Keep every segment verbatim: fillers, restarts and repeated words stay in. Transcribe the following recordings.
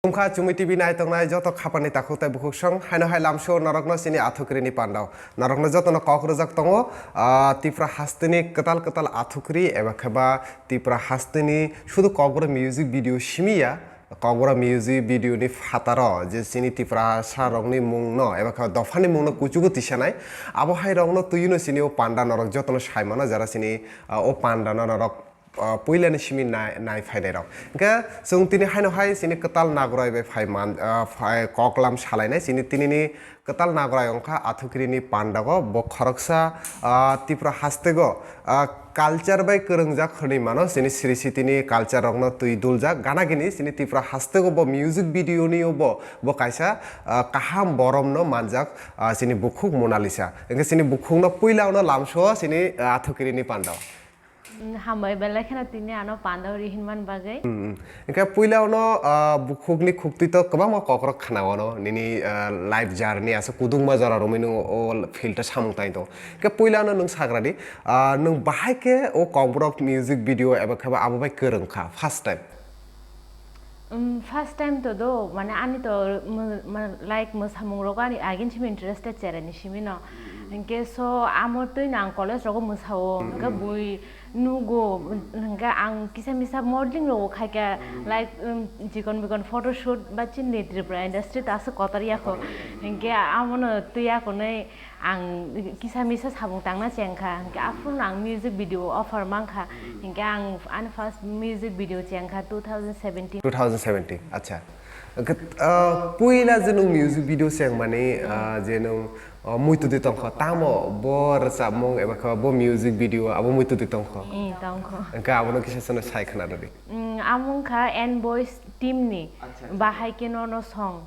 Khulumkha Chumui T V nai tongnai joto khapani takhuk tai bukhuk song, haino hai lamsao norokno chini Athukiri ni pandao. Norokno jotono kok rwjak tongo, ah, Tipra hasteni kwtal kwtal Athukiri eba khe ba Tipra hasteni sudu Kokborok music video simi ya, Kokborok music video ni phataro je chini Tiprasa rokni mungno eba khe dophani mungno kuchugo tisanai. Abo hai rokno twiwino chini o panda norok jotono sai mano, jara chini, ah, o panda no norok, ah, puilani simi nai, nai phainai rok. Hingke chwng tini haino hai chini kwtal nagorai bai phai man, ah, phai koklam salainai chini tinini kwtal nagorai wngkha Athukirini pandago. Bo khoroksa, ah, Tipra hastego, ah, culture bai kwrwngjak hwnwi mano. Chini Sri Sitini culture rokno twi duljak gana gini chini Tipra hastego bo music video ni bo, bo kaisa, ah, kaham boromno manjak, ah, chini bukhuk Monalisa. Hingke chini bukhukno puila ono lamsao chini, ah, Athukirini pandao. Mm, hambai belai kheno tini ano pandao ri hinman bagwi. Mm, mm. Hingke puila ono, ah, bukhukni khuktwi to kwbangma kokrok khna ono, nini, ah, life journey asa kudungma jora romwi nung o field o samung tangwi tongo. Hingke puila ono nung sagra di, ah, nung bahai khe o Kokborok music video eba khe ba abo bai kwrwng kha first time? Um, first time to do, mane ani to mo-, ma-, like, mwsamung rogo ani agin simi interested chereni simi no. Hingke so amo twi nang college rogo mwsao, hingke bui nugo, hingke ang kisa misa modeling rogo khaika, like, um, chikon bikon photoshoot ba chini Tripura industry ta aswk kotor yakho. Hingke amo no twi yakonwi ang kisa misa samung tangna chengkha, hingke aphuru ang music video offer mankha, hingke ang ani first music video chengkha two thousand seventeen. Two thousand seventeen, acha. Hingke, ah, puila je nung music video chengmani, ah, je nung, ah, muitu di tongkho, tamo bo rwchapmung eba khe bo music video abo muitu di tongkho? Mm, tongkho. Hingke abono kisa chwngno sai khna rwdi. Mm, amo wngkha N Boys team ni, acha, acha, bahai khe nono song.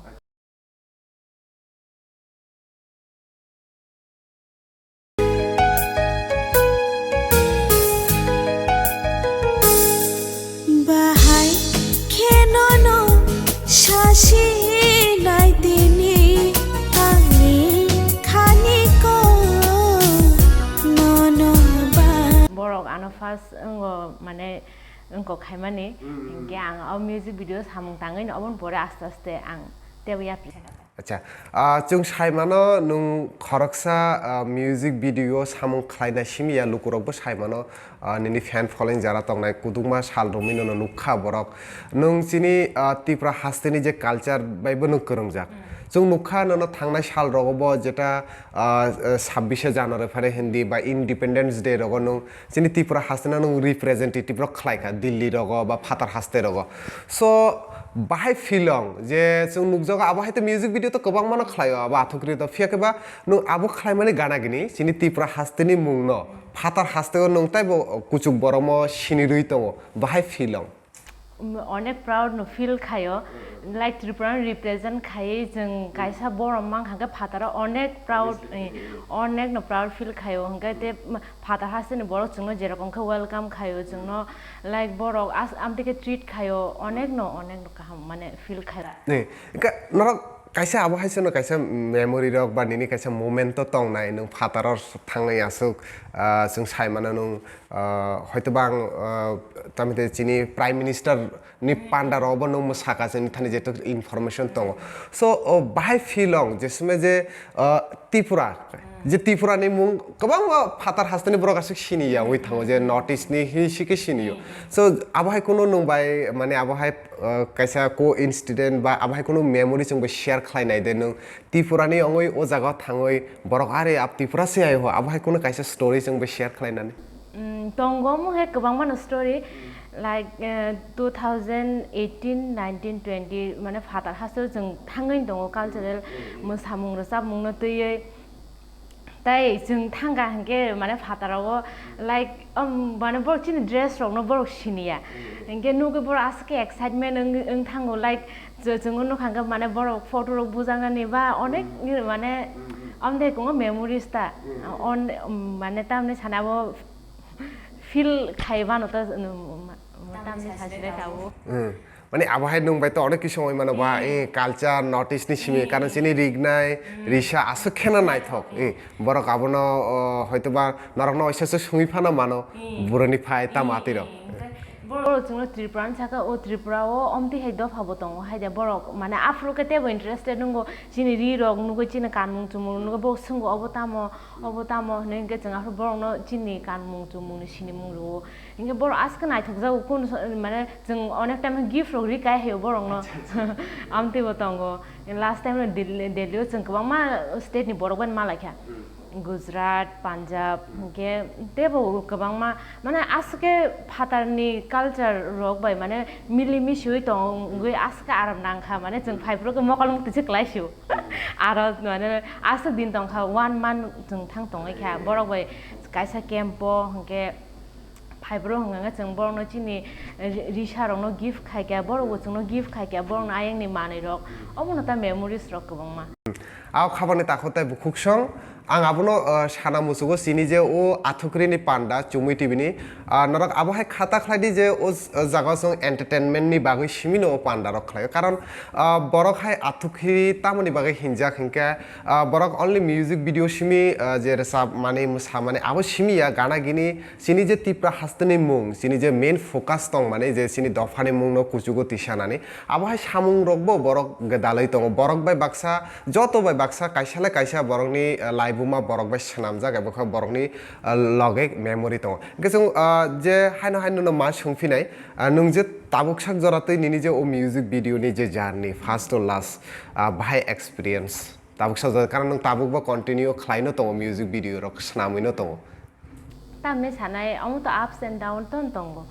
Bahai khe nono sasi nai tini ani khani ko nono ba. Borok ano first wngkha mane wngkha khaimani, mm, hingke ang o music video samung tangwi no oboni pore aste aste ang tebo yapri. Acha, ah, chwng sai mano nwng khoroksa, ah, music video samung khlaina simi ya, lukurokbo sai mano, ah, nini fan following jara tongnai, kudukma sal romwi nono nukha borok. Nwng chini, ah, Tipra hasteni je culture bai bo nwng kwrwngjak. Chwng nukha nono thangnai sal rogo bo jeta, ah, ah, sabbish January phare hindi ba Independence Day rogo nwng chini Tripura haste no nwng representative rok khlai kha, Delhi rogo ba phatar haste rogo. So, bahai feel ong je chwng nukjago, abo hai to music video to kwbangma no khlaio, abo Athukiri to, phiya khe ba nwng abo khlaimani gana gini chini Tripura haste ni mung no phatar haste o nwng taibo kuchuk borom o sini rwi tongo, bahai feel ong. Um, onek proud no feel khayo, like, Tripura no represent khaiwi chwng kaisa borom mankha khe phataro onek proud, eh, onek no proud feel khayo, hwnkhe te phatar hasteni borok chwngno jerokom khe welcome khayo, chwngno, like, borok as-, amtwi khe treat khayo, onek no, onek no kaham mane feel khayo. Ni, hwnkhe norok kaisa abo hai se no kaisa memory rok ba nini kaisa moment to tongnai, nwng phataro thangnai aswk, ah, chwng sai mano nwng, ah, hoito ba ang, ah, tamite chini Prime Minister ni panda rok bo nwng mwsaka chini thani jeto information tongo. So, o bahai feel ong je sime je, ah, Tripura, je Tripura ni mung kwbangma phatar hasteni borok aswk sini ya wi thango je North East ni hi sikhe sini yo. So, abo hai kunu nwng bai mane abo hai, ah, kaisa coincident ba abo hai kunu memory chwng bai share khlai nai de nwng Tripura ni ongwi o jaga o thangwi borok are ab Tripura se ai ho, abo hai kunu kaisa story chwng bai share khlai nani? Mm, tongo omo khe kwbangma no story, like, eh, two thousand eighteen, nineteen, twenty, mane phatar hasteo chwng thangwi tongo cultural mwsamung rwchapmung no twiwi. Tai chwng thangkha hwnkhe mane phataro, like, um, mane borok chini dress rokno borok siniya. Hwnkhe nugwi borok aswk khe excitement wng, wng thango, like, chw-, chwngno nukha hwnkhe mane borok photo rok bujaknani ba onek mane, amtwi kungo memories ta. On, um, mane tamni sana abo feel khai mano to, um, tamni sasire tabuk. Hmm. Mane abo hai nwng bai to onek kisa wngwi mano ba, eh, culture, North East ni simi, karon chini rignai, risa aswk kheno naithok. Eh, borok abono, oh, hoito ba norokno oisa se sungwi phano mano, buroni phai tamo atwi rok. Borok chwngno Tripura ni saka, o Tripura o omtwi hai dopha bo tongo, hai da borok mane aphuru khe teibo interested nwngo, chini ri rok nugwi, chini kanmung chumung nugwi, bo swngo obo tamo, obo tamo hinwi, hwnkhe chwng aphuru borokno chini kanmung chumung ni sinimung rwo. Hwnkhe borok aswk naithok jago, kun so-, mane chwng onek time gift rok ri kai hayo borokno. Amtwi bo tongo. Last time no Delhi, Delhi o chwng kwbangma state ni borok bai ma laikha. Gujarat, Punjab, hwnkhe teibo kwbangma, mane, aswk khe phatarni culture rok bai, mane, mili misiui tongwi aswk khe aram nangkha, mane, chwng phaiphuru khe mokol mukti se kwlai sio. Aro, mane, aswk din tongkha, one month chwng thang tongwi kha, borok bai kaisa camp o, hwnkhe, Phaibrok hwnka khe chwng borokno chini, eh, ri-, risarokno gift khaikha, borokbo chwngno gift khaikha, borokno ayangni manwirok. Omono ta memories rok kwbangma. Ao khabani takhuk tei bukhuksong, ang abono, eh, sana muchugo chini je o Athukrini panda Chumui T V ni, ah, norok abo hai khata khlai di je o, o jaga o chwng entertainment ni bagwi simi no o panda rok khlaio. Karon, ah, borok hai Athukri tamoni bagwi hinjak hinkhe, ah, borok only music video simi, ah, je rwchap mani, mwsa mani abo simi ya, gana gini Chini je Tipra hasteni mung, chini je main focus tongmani je chini dophani mungno kuchugo tisanani, abo hai samungrokbo borok gwdalwi tongo. Borok bai baksa, joto bai baksa, kaisa le kaisa borokni, eh, laibuma borok bai swnamjak, ebo khe borokni, eh, loge memory tongo. Hwnkhe chwng, eh, je haino haino no ma swngphinai, eh, nwng je tabuk sak jora twi nini je o music video ni je journey, first to last, ah, bahai experience? Tabuk sajak, karon nwng tabukbo continue khlaino tongo music video rok, swnamwino tongo. Tamni sanai, omo to ups and down ton tongo.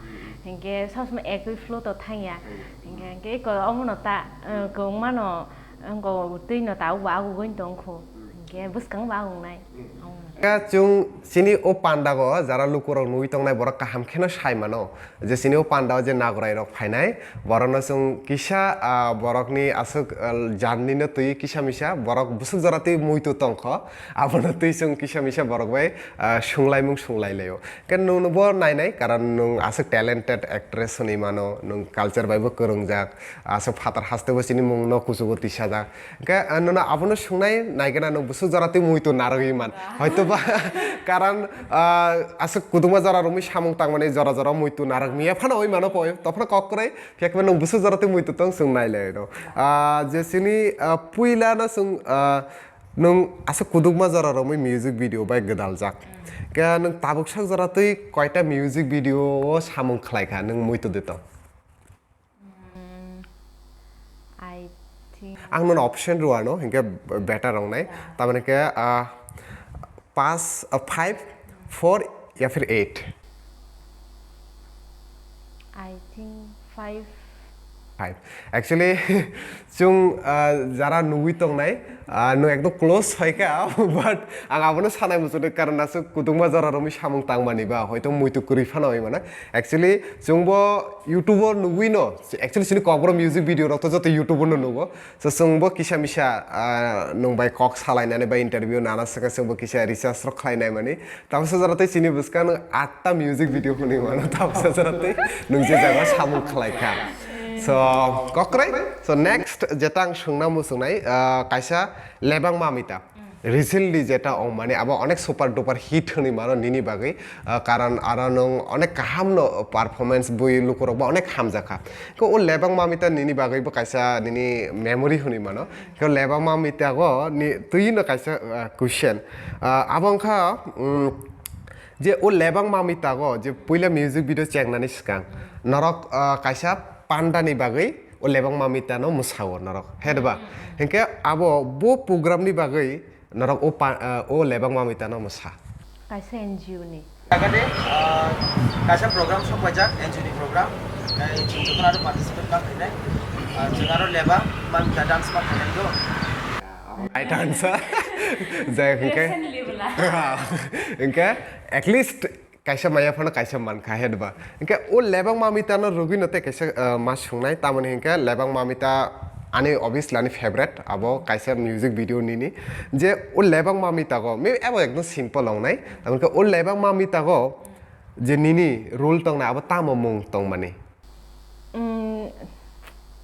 Hinkhe sob somoi ekoi flow to thangya. Hinkhe, hinkhe eko omono ta, eh, kwbangmano, wngko twino tabukbo agugoi tongkhu. Hinkhe bwskangbo agungnai. Omono. Khe chwng chini o pandago jara lukurok nugwi tongnai borok kaham kheno sai mano. Je chini o panda o je nagorai rok phainai, borokno chwng kisa, ah, borokni aswk, ah, janni no twi kisa misa, borok bwswk jora twi muitu tongkho, abono twi chwng kisa misa borok bai, ah, sunglaimung sunglai laio. Khe nwng bo nainai, karon nwng aswk talented actress hwnwi mano, nwng culture bai bo kwrwngjak, aswk phatar haste bo chini mung no kuchugo tisajak. Hwnkhe, ah, nono abono sungnai naigena nwng bwswk jora twi muitu narwgwi man. Hoito ba karon, ah, aswk kuduma jora romwi samung tangmani jora jora muitu narwk miya phano oi mano poi. Tophano kok kwrwi, phiya khe nwng bwswk jora twi muitu tong chwng nai lai no. Ah, je chini, ah, puila no chwng, ah, nwng aswk kudukma jora romwi music video bai gwdaljak. Khe nwng tabuk sak jora twi koita music video o samung khlai kha, nwng muitu de tong? Mm, I think Ang nono option rw ano, hinkhe better wngnai. Yeah. Tamoni khe, ah, pas, ah, five, four, ya phir eight. I think five. Five. Actually, chwng, ah, jara nugwi tongnai, ah, nwng ekdom close phaikha, but ang abono sanai muchungo, karon aswk kudukma jora romwi samung tangmani ba, hoito muitu kwrwi phano oi mano. Actually, chwngbo YouTube o nugwi no, actually chini Kokborok music video rok to joto YouTube o no nugo. So chwngbo kisa misa, ah, nwng bai kok salainani bai interview nana swkang chwngbo kisa research rok khlainai mani. Tabuksa jora tei chini bwskango atta music video hwnwi mano, tabuksa jora tei nwng je jaga samung khlai kha. So, kokroi. So next jeta ang swngna muchungnai, ah, kaisa Lebang Mamita. Recently jeta ong mani abo onek super duper hit hwnwi mano nini bagwi, ah, karon aro nwng onek kaham no performance bui lukurok bo onek hamjakha. Ko o Lebang Mamita nini bagwi bo kaisa nini memory hwnwi mano. Ko Lebang Mamita go ni twi no kaisa, ah, question. Ah, abo wngkha, mm, je o Lebang Mamita go je puila music video chengnani swkang norok, ah, kaisa panda ni bagwi o Lebang Mamita no mwsao norok, he ba? Hinkhe abo bo program ni bagwi norok o pa-, ah, o Lebang Mamita no mwsa? Kaisa N G O ni. Jaga de, ah, kaisa program sok paijak, N G O ni program. Tei chwng jotono aro participate ma khainai. Ah, chwng aro Lebang Mamita dance ma khainai do. Ai dance. Jai hinkhe. Recently bwla. Hinkhe at least kaisa maya phano kaisa mankha, he ba? Hinkhe o Lebang Mamita no rwgwi no tei kaisa, ah, ma swknai, tamoni hinkhe Lebang Mamita ani obviously ani favorite, abo kaisa music video nini. Je o Lebang Mamita go, me abo ekdom simple wngnai. Tamoni khe o Lebang Mamita go je nini role tongnai, abo tamo mung tongmani? Mm,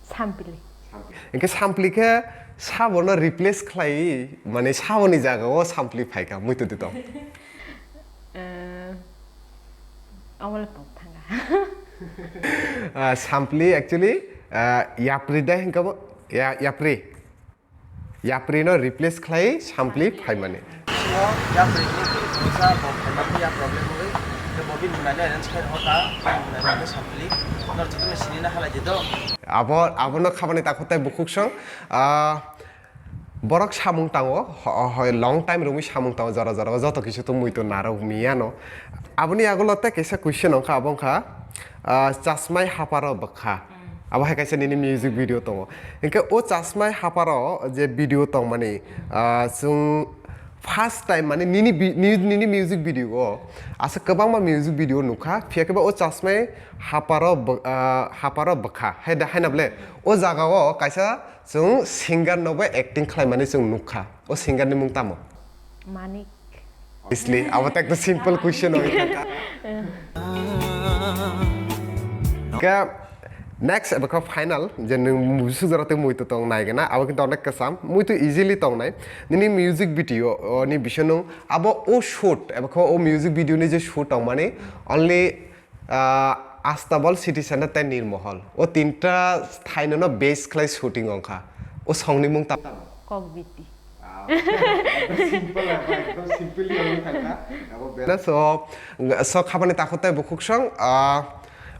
Sampli. Hinkhe Sampli khe sabono replace khlai, mane saboni jaga o Sampli phaikha, muitu di tong. Eh, omo le pok thanga. Ah, sampli actually, ah, yapri dai hingkha bo, ya-, yapri. Yapri no replace khlai sampli phaimani. Bisingo yapri ni kisa bo phaimani ya problem wi. Ke bo bini nani arrange khai ho ta, bini nani sampli. Nor joto ni sini na halai di do. Abo, abo no khabani takhuk tai bukhuk song. Ah, Borok samung tango, ho-, hoi long time romwi samung tango, jora jora o joto kisu to mui to narok miya no. Aboni agulo te kaisa question wngkha, abo wngkha, ah, Chasmai Haparo bwkha. Abo hai kaisa nini music video tongo. Hinkhe o Chasmai Haparo je video tongmani, ah, chwng first time mani nini bi-, ni-, nini music video o aswk kwbangma music video nukha, phiya khe ba o Chasmai Haparo bw-, ah, Haparo bwkha. Hai da, hai na ble? O jaga o kaisa Chwng singer no bo acting khlaimani chwng nukha. O singer ni mung tamo? Manik. Obviously, abo to ekta simple question oi thangkha. Ke next eba kha final je nwng musuk jora tei muitu tong nai gana, abo kintu onek kwcham, muitu easily tong nai. Nini music video, o, ni bisingo nwng abo o shoot, eba kha o music video ni je shoot tongmani only Ah, Astabal, City Center tei Nirmohol. O tinta thaino no base khlai shooting wngkha. O songni mung tamo? Kokbiti. Ah, ekdom simple, ekdom simply wngwi thangkha. Abo bela so, so khabani takhuk tai bukhuk song, ah,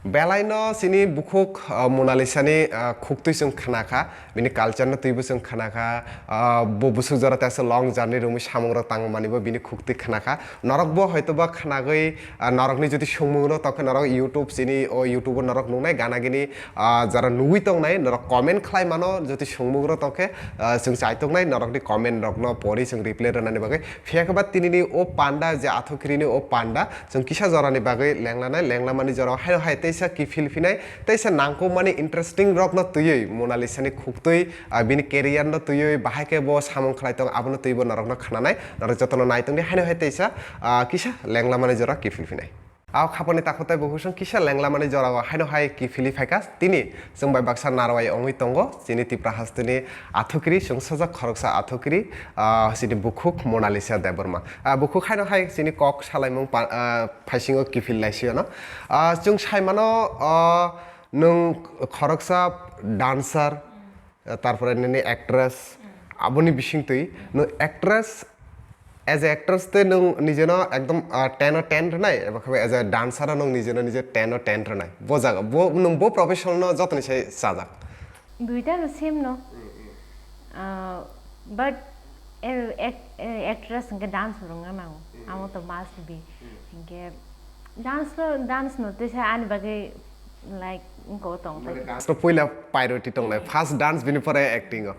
belaino chini bukhuk, ah, Monalisa ni, ah, khuktwi chwng khnakha. Bini culture no twibo chwng khnakha, ah, bo bwswk jora teisa long journey romwi samungrok tangmani bo bini khuktwi khnakha. Norok bo hoito ba khnagwi, ah, norokni jodi swngmungrok tongkhe norok YouTube chini o YouTube o norok nuknai gana gini, ah, jora nugwi tongnai norok comment khlai mano jodi swngmungrok tongkhe, ah, chwng chaituknai norokni comment rokno pori chwng reply rwnani bagwi. Phiya khe ba tinini o panda je athukirini o panda chwng kisa jorani bagwi lenglanai, lenglamani jorao haino hai teisa kiphil phinai, teisa nangkukmani interesting rokno twiwi Monalisa ni khuktwi, ah, bini career no twiwi bahai khe bo samung khlai tong, abono twiwi bo norokno khnanai, norok jotono nai tongdi haino hai teisa, ah, kisa lenglamani jora kiphil phinai. Ao khapani takhuk tai bukhuk song kisa lenglamani jorao haino hai kiphilwi phaikha. Tini chwng bai baksa narwai wngwi tongo chini Tipra hasteni athukiri, chwng sajak khoroksa athukiri, ah, chini bukhuk Monalisa Debbarma. Ah, bukhuk haino hai chini kok salaimung pa-, ah, phaisingo kiphil laisiyano. Ah, chwng saimano, ah, nwng khoroksa dancer, tarpore nini actress, aboni bisingtwi nwng actress, as a actress tei nwng nijeno ekdom, ah, ten o ten rwnai, eba khe as a dancer o nwng nijeno nije ten o ten rwnai. Bo jaga, bo, nwng bo profession no jotoni sai sajak. Duita no same no. Ah, but, eh, ac-, eh, actress hwnkhe dance rwngna nango. Amo to must be. Hinkhe dance no, dance no teisa ani bagwi, like, wngkha o tong. Mane dance no puila priority tongnai. First dance, bini pore acting o.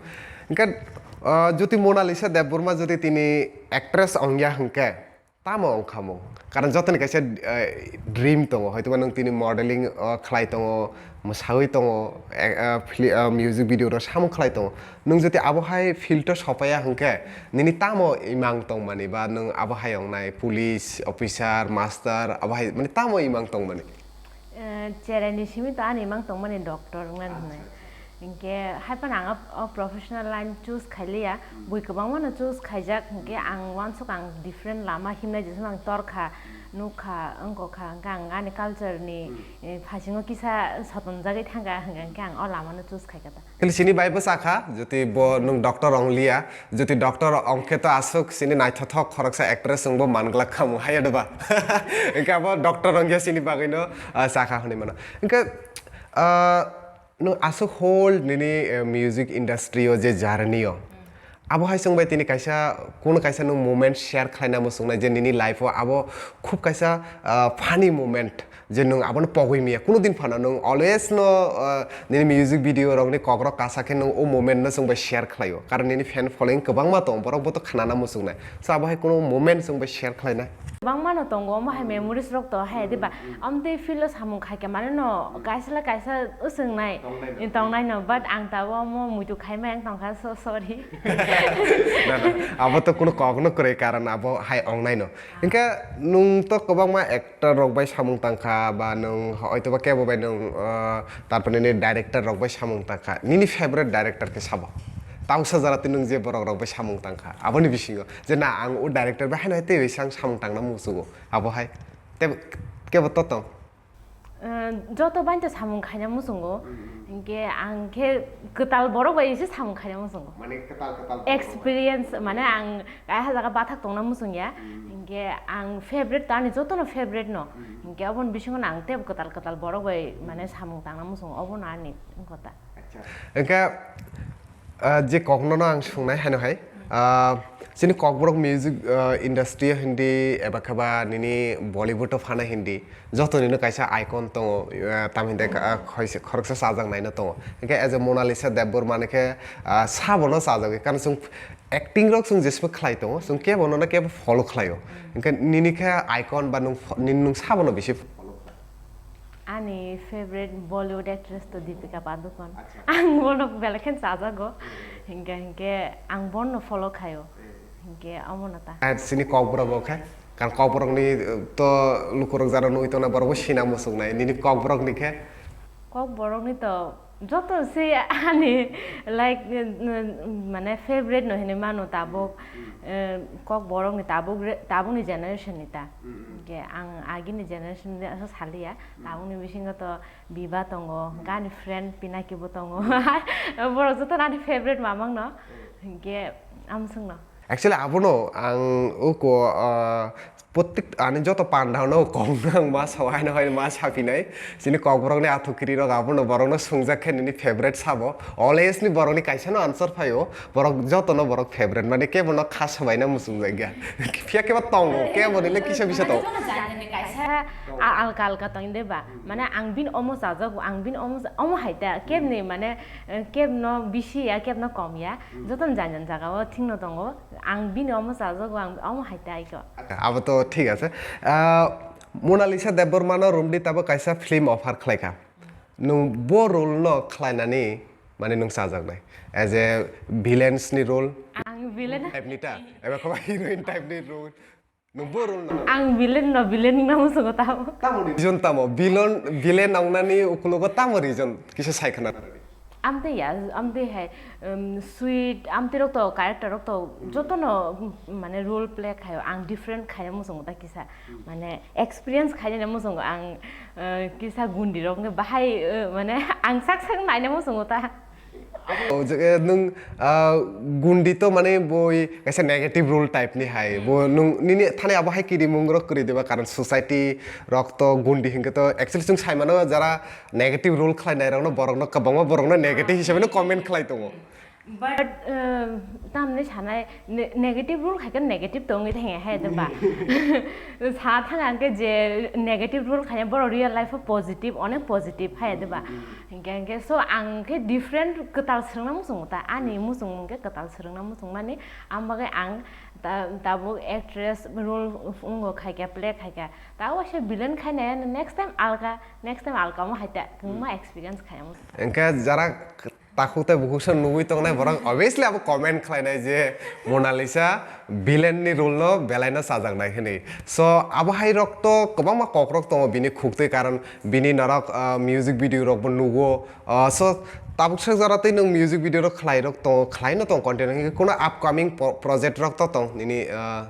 Hinkhe, ah, jodi Monalisa Debbarma jodi tini actress wngya hinkhe, tamo wngkhamung? Karon jotoni kaisa, eh, dream tongo, hoitoba nwng tini modeling, oh, khlai tongo, mwsawi tongo, eh, eh, fili-, eh, music video rok samung khlai tongo. Nwng jodi abo hai field o sopaiya hwnkhe, nini tamo imang tongmani ba nwng abo hai wngnai police, officer, master, abo hai mani tamo imang tongmani? Eh, cheraini simi to ani imang tongmani doctor wngmani hwnwi. Acha, acha. Hinkhe hai phano ang o, o professional line choose khailiya, bui kwbangma no choose khaijak, hinkhe ang uansuk ang different lama himnai jesano ang torkha, nukha, wngkokha, hinkhe ang ani culture ni, eh, phasingo kisa sotonjagwi thangkha, hinkhe ang o lama no choose khaikha ta. Khe chini bai bwsa kha, jodi bo nwng doctor wng liya, jodi doctor wng khe to aswk chini naithothok khoroksa actress wngbo man glak kha, mung hai ya doba? Hinkhe abo doctor wng ya chini bagwi no, ah, cha kha hwnwi mano. Hinkhe, ah, nwng aswk whole nini, eh, music industry o je journey o, abo hai chwng bai tini kaisa, kuno kaisa nwng moment share khlaina muchungnai je nini life o abo khub kaisa, ah, funny moment, je nwng abono pogwi maya, kuno din phano nwng always no, ah, nini music video rokni kokrok kasa khe nwng o moment no chwng bai share khlaio, karon nini fan following kwbangma tong, borok bo to khnana muchungnai, so abo hai kuno moment chwng bai share khlaina? Kwbangma no tongo, omo hai memories rok to hai diba, amtwi field o samung khaikhe mane no kaisa le kaisa uswngnai tongnai no, but ang tabuk omo muitu khaimai ang tongkha, so sorry. Na, na, abo to kuno kok no kwrwi, karon abo hai wngnai no. Hinkhe nwng to kwbangma actor rok bai samung tangkha, ba nwng hoitoba kebo bai nwng, ah, tarpore nini director rok bai samung tangkha. Nini favorite director khe sabo? Tausa jora tei nwng je borok rok bai samung tangkha, aboni bisingo je na ang o director bai haino hai tei bai sang samung tangna muchungo, abo hai tei kebo to tong? Eh, joto bainte samung khaina muchungo. Hmm. Hinkhe ang khe kwtal borok bai se samung khaina muchungo. Mane kwtal kwtal borok bai. Experience, mane ang kaiha jaga bathak tongna muchungya. Hmm. Hinkhe ang favorite to ani jotono favorite no. Hmm. Hinkhe oboni bisingo no ang tei kwtal kwtal borok bai mane samung tangna muchungo, obono ani kota. Acha. Hinkhe, ah, je kokno no ang sungnai haino hai, ah, chini kokborok music, ah, industry o hindi eba khe ba nini Bollywood o phano hindi, joto nino kaisa icon tongo, ah, tamhinde ka-, ah, khoise-, khoroksa chajaknaino tongo. Hinkhe as a Monalisa Debbarma ni khe, ah, sabono chajagwi, karon chwng acting rok chwng jesbo khlai tongo, chwng kebo nono kebo follow khlaio. Hinkhe nini khe icon ba nwng fo-, nini nwng sabono bisi follow khlai? Ani favorite Bollywood actress to Deepika Padukone. Acha. Ang bono belai khe chajago. Hmm. Hinkhe, hinkhe ang bono follow khaio. Hmm. Hinkhe omono ta. Ar chini kokborok bo khe, karon kokborokni, uh, to lukurok jara nugwi tongna borok bo sina muchungnai. Nini kokborokni khe? Kokborokni to joto se ani, like, uh, uh, mane favorite no hinwi mano tabuk. Hmm. Uh, kokborokni tabuk re-, tabukni generation ni ta. Hmm, hmm. Hinkhe ang agini generation ni asa saliya. Hmm. Tabukni bisingo to Biba tongo, hmm, gani friend Pinaki bo tongo. Hmm. Borok joto ani favorite mamang no. Hmm. Hinkhe amsung no. Actually, abono ang uko, ah, protek ani joto panda no kong ang ma sawai no hai ma sapinai. Chini kokborok ni athukiri rok abono borok no sungjak khe nini favorite sabo. Always ni borok ni kaisa no answer phaio. Borok joto no borok favorite mane kebo no kha sabai na muchung jakya. Phiya kebo tongo, kebo ni le kisa bisa tongo. Joto jani ni kaisa a-, alka alka tong de ba. Mane ang bini omo chajago, ang bini omo cha-, omo hai ta, kebni mane, eh, kebno bisi ya, kebno kom ya, jotono jan jan jaga o thikno tongo, ang bini omo chajago, ang omo hai ta aiko. Abo to thik ase. Ah, Monalisa Debbarma no romdi tabuk kaisa film offer khlai kha. Nwng bo role no khlainani mane nwng chajaknai. As a villains ni role. Ang villain. Type ni ta? Eba khe ba heroine type ni role. Nwng bo role no. Ang villain no, villain no musugo tamo. Tamo ni reason tamo? Villain, villain wngnani ukulogo tamo reason? Kisa sai khna. Amtwi ya, amtwi hai, um, sweet, amtwi rok to, character rok to, joto no, um, mane role play khaio, ang different khaina muchungo ta kisa. Hmm. Mane experience khaina muchungo ang, uh, kisa gundi rok wngkhe bahai, uh, mane ang sak sak naina muchungo ta. O je, eh, nwng, ah, gundi to mane boi kaisa negative role type ni hai. Hmm. Bo nwng nini thani abo hai kirimung rok kwrwi diba, karon society rok to gundi hinkhe to actually chwng sai mano jara negative role khlai nai rok no borok no kwbangma borok no negative hisabe no comment khlai tongo. But, uh, tamni sanai ne-, negative role khai khe negative tongwi thangya hai de ba. Sa thang ang khe je negative role khai borok real life o positive, onek positive hai de ba. Hmm. Hinkhe, hinkhe, so ang khe different kwtal swrwngna muchungo ta, ani muchungmung khe kwtal swrwngna muchungmani, ang bagwi ang ta-, tabuk actress role wngkha khe, play khaikha, ta waisa villain khainai, next time alka, next time alka mo haita, kwbangma experience khai muchung. Hinkhe jara takhuk tei bukhuk se nugwi tongnai borok, obviously abo comment khlainai je Monalisa villain ni role no belai no chajaknai hwnwi. So, abo hai rok to kwbangma kok rok tongo bini khuktwi, karon bini norok, ah, music video rok bo nugo. Ah, so, tabuk sak jora tei nwng music video rok khlai rok tongo, khlai no tong continue, hinkhe kuno upcoming po-, project rok to tong nini, ah?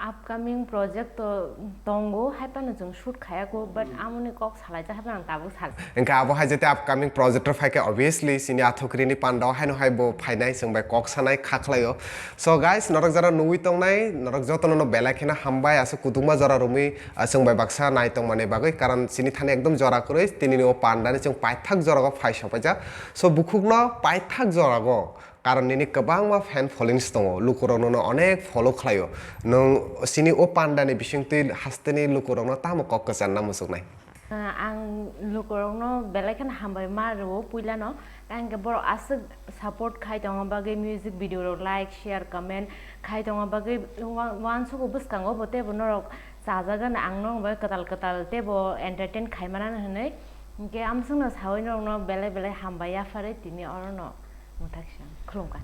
Upcoming project to tongo, hai phano chwng shoot khayako, but amoni kok salaijak hai phano ang tabuk sal. Hinkhe abo hai jete upcoming project rok phaikhe, obviously, chini athukrini pandao haino hai bo phainai, chwng bai kok sanai kha khlaio. So guys, norok jara nugwi tongnai, norok jotono no belai kheno hambai, aswk kutukma jora romwi, ah, chwng bai baksa nai tongmani bagwi, karon chini thani ekdom jora kwrwi, tinini o pandani chwng paithak jorao phai sopaijak. So bukhukno paithak jorao, karon nini kwbangma fan followings tongo, lukurok nono onek follow khlaio. Nwng chini o pandani bisingtwi hasteni lukurokno tamo kok kwcharna muchuknai? Ah, ang lukurokno belai kheno hambai ma rwo puilano, tei hwnkhe borok aswk support khai tongma bagwi, music video rok like, share, comment khai tongma bagwi wa-, uansukgo bwskango bo teibo norok chajagan ang norok bai kwtal kwtal teibo entertain khai manani hwnwi. Hinkhe amswkno saui norokno belai belai hambai yapharwi tini orono mwthaksa khulumkha.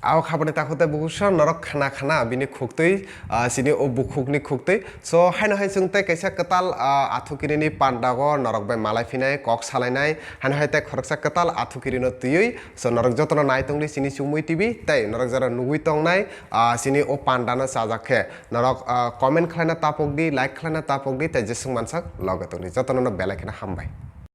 Ao khabani takhuk tei bukhuk song norok khna khna bini khuktwi, ah, chini o bukhukni khuktwi. So, haino hai chwng tei kaisa kwtal, ah, athukirini pandago norok bai malai phinai, kok salainai, haino hai tei khoroksa kwtal athukirino twiwi. So, norok jotono nai tongdi chini Chumui T V, tei norok jora nugwi tongnai, ah, chini o pandano chajak khe norok, ah, comment khlaina tapokdi, like khlaina tapokdi, tei jeswk mansak loge tongdi. Jotono no belai kheno hambai.